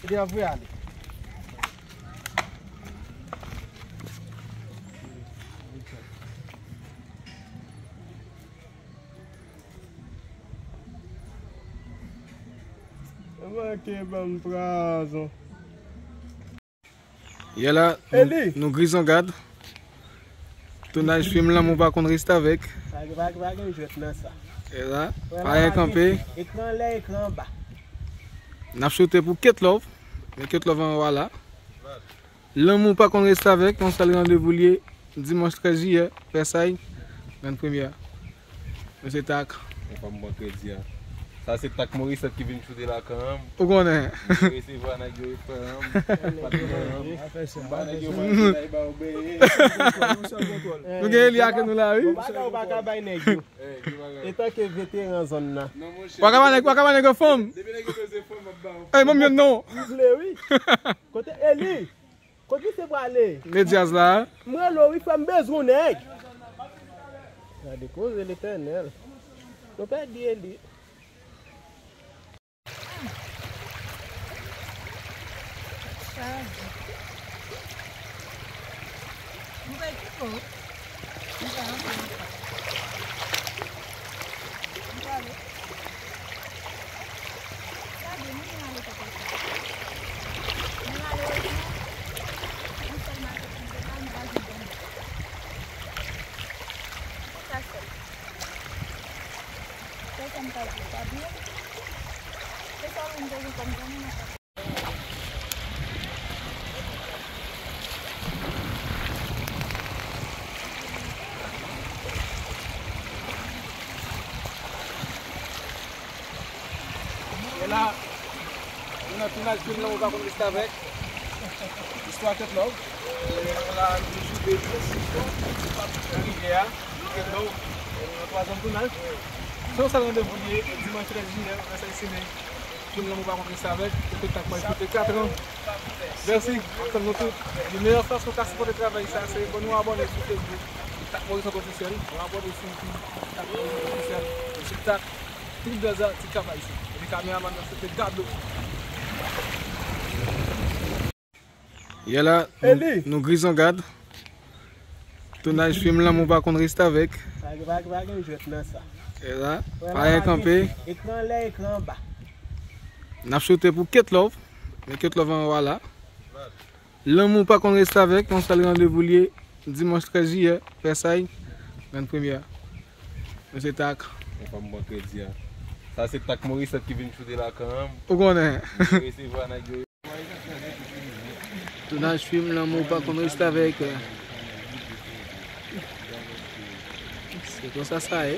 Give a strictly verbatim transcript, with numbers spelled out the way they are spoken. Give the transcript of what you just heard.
Gen ap vre ale. Manke ban m prazon. Yè la, nou, Eli, nou grizon gad. Tounaj fim Lanmou pa konn restavèk. Pa gen, pa gen, pa gen jwèt nan sa. E la, wè, pa la, gen kanpe. Ekran anlè, ekran anba. N ap choute pou Ketlove. Men Ketlove an wa la. Lanmou pa konn restavèk, yon sèl randevou l ye. Dimanch trèz jiyè, Vèsay, grann premyè. Mesye Tak. Mwen pa m pran kredi a. Sa se Tak Morisèt ki vin choute la kanmenm. Ou konnen. Mwen resevwa nèg yo, frè m. Patnè m. M ba nèg yo manti, la, e ba yo benyen. Nou gen Eli ak nou la, wi. Bon, bagay ou pa ka bay nèg yo. Etanke veteran zòn nan. W a ka ba nèg, w a ka ba nèg yo fanm. Depi nèg yo bezwen fanm, m ap ba yo. Ey, manm yo non. M vle, wi. Kote Eli? Kote misye prale? Medyaz la. M rele w, wi, frè m, bezwen w, nèg. Gade koze Letènèl. Nou pèdi Eli. Sa di. Nou pèdi tou. Nou pèdi tou. Nou pèdi. Gade, nou vin ale kote sa. Men malerezman, yon sèl maket ki te bay, nou pa jwenn bon. Pou sa sèl. Se sa m ta di w, pa bliye. Se sa w vin bezwen kòm zanmi nan. E la, nou nan tounaj fim Lanmou pa konn restavèk. Istwa Ketlove. E, nou la, nou sou de rivyè a, Ketlove. E, nou nan twazyèm tounaj. Se yon sèl randevou li ye, dimanch trèz jiyè, nan Vèsay Sine. Fim Lanmou pa konn restavèk, espektak mwen choute katran. Mèsi, m ap tann nou tout. Li meyè fason w ka sipòte travay sa, se pou nou abòne sou Facebook, Tak Morisèt Ofisyèl, nou abòne sou YouTube, Tak Morisèt Ofisyèl, sou Tak, tout bèl zati k ap bay sa. Epi kameramann nan se te Gado. Yè la, nou, Eli, nou grizon gad. Tounaj fim Lanmou pa konn restavèk. Pa gen, pa gen, pa gen jwèt nan sa. E la, wè, pa gen kanpe. Ekran anlè, ekran anba. N ap choute pou Ketlove. Men Ketlove an wa la. Lanmou pa konn restavèk, yon sèl randevou l ye. Dimanch trèz jiyè, Vèsay, grann premyè. Mesye Tak. Mwen pa m pran kredi a. Sa se Tak Morisèt ki vin choute la kanmenm. Ou konnen. Mwen resevwa nèg yo. Tounaj fim Lanmou pa konn restavèk. Se konsa sa ye.